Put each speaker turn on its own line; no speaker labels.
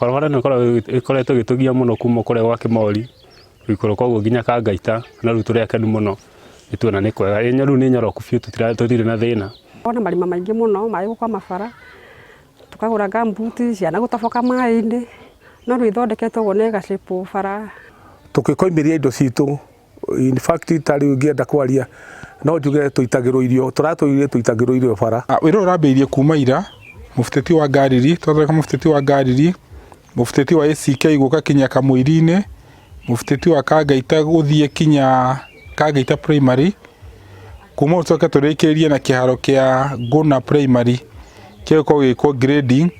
Barabara ĩno ĩkoragwo ĩkoretwo ĩgĩtũgia mũno kuma kũrĩa gwa Kĩmori gũikũrũka ũguo nginya Kangaita, na rĩu tũrĩ akenu mũno nĩ tuona nĩ kwega. Rĩu nĩ nyoroku biũ tũtirĩ na thĩna.
Ona marima maingĩ mũno, maĩ gũkwama bara, tũkagũra gumboot, ciana gũtoboka maĩ-inĩ, no rĩu ĩthondeketwo ũguo na ĩgacĩpwo bara.
Tũgĩkoimĩria indo citũ in fact ta rĩu ingĩenda kwaria no njuge tũitagĩrwo irio tũratũire tũitagĩrwo irio bara.
Wĩra ũyũ ũrambĩrĩirie kuma ira, mũbuteti wa Ngariri, twathondeka mũbuteti wa Ngariri, mũbuteti wa ACK gũka kinya Kamũiri-inĩ, mũbuteti wa Kangaita gũthiĩ kinya Kangaita Primary, kuma hau tũcoke tũrĩkĩrĩrie na kĩharo kĩa Ngũna Primary kĩgũkorwo gĩgĩkwo grading.